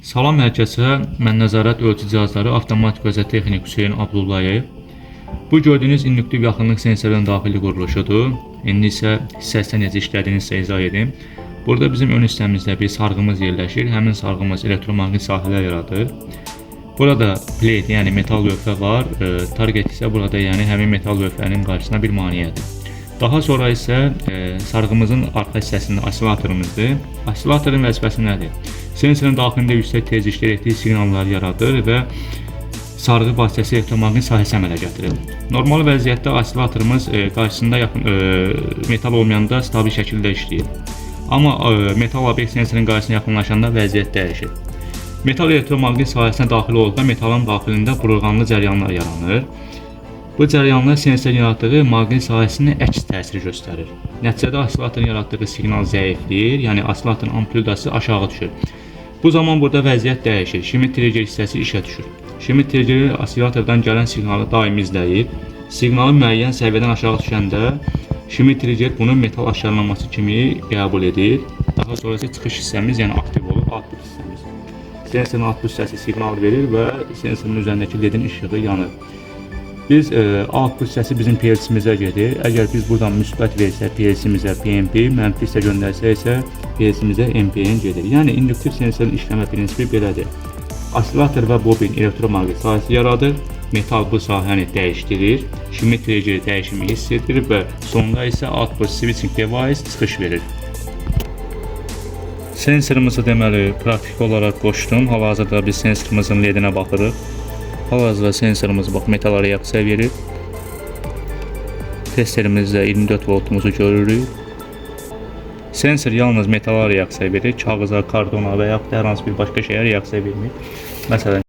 Salam hər kəsə, mən nəzarət ölçü cihazları avtomatik və texnik Hüseyn Abdullayev. Bu gördüyünüz induktiv yaxınlıq sensorunun daxili quruluşudur. İndi isə hissəsində necə işlədiyini sizə izah edim. Burada bizim ön hissəmizdə bir sarğımız yerləşir. Həmin sarğımız elektromaqnit sahələr yaradır. Burada plate, yəni metal lövhə var. Target isə burada, yəni həmin metal lövhənin qarşısına bir maneədir. Daha sonra isə sarğımızın arxa hissəsində osilatorumuzdur. Osilatorun vəzifəsi nədir? Sensorun daxilində yüksək tezlikli elektrik siqnalları yaradır və sarğı vasitəsilə elektromaqnit sahəsi əmələ gətirir. Normal vəziyyətdə osilatorumuz qarşısında yaxın metal olmayanda stabil şəkildə işləyir. Amma metal obyekt sensorun qarşısına yaxınlaşanda vəziyyət dəyişir. Metal elektromaqnit sahəsinə daxil olduqda metalın daxilində burulğanlı cəryanlar yaranır. Bu cəryanlar sensorun yaratdığı maqnit sahəsinə əks təsir göstərir. Nəticədə osilatorun yaratdığı siqnal zəifləyir, yəni osilatorun amplitudası aşağı düşür. Bu zaman burada vəziyyət dəyişir. Schmitt trigger hissəsi işə düşür. Schmitt triggeri osilatordan gələn siqnalı daim izləyir. Siqnalın müəyyən səviyyədən aşağı düşəndə Schmitt trigger bunu metal aşkarlanması kimi qəbul edir. Daha sonra isə çıxış hissəmiz, yəni aktiv olur, output hissəmiz. Sensorun output hissəsi siqnal verir və sensorun üzərindəki LED-in işığı yanır. Biz output hissəsi bizim PLC-mizə gedir. Əgər biz buradan müsbət versək PLC-mizə PNP, mənfi hissə göndərsək isə PLC-mizə NPN gedir. Yəni induktiv sensorun işləmə prinsipi belədir. Osilator və bobin elektromaqnit sahəsi yaradır. Metal bu sahəni dəyişdirir. Schmitt triggeri dəyişimi hiss edir və sonda isə output switching device çıxış verir. Sensorumuzu deməli praktiki olaraq qoşdum. Hal-hazırda biz sensorumuzun LED-inə baxırıq. Hal-hazırda sensorumuz bax metala reaksiya verir. Testerimizdə 24 voltumuzu görürük. Sensor yalnız metala reaksiya verir, kağıza, kartona və yaxud da hər hansı bir başqa şeyə reaksiya vermir. Məsələn,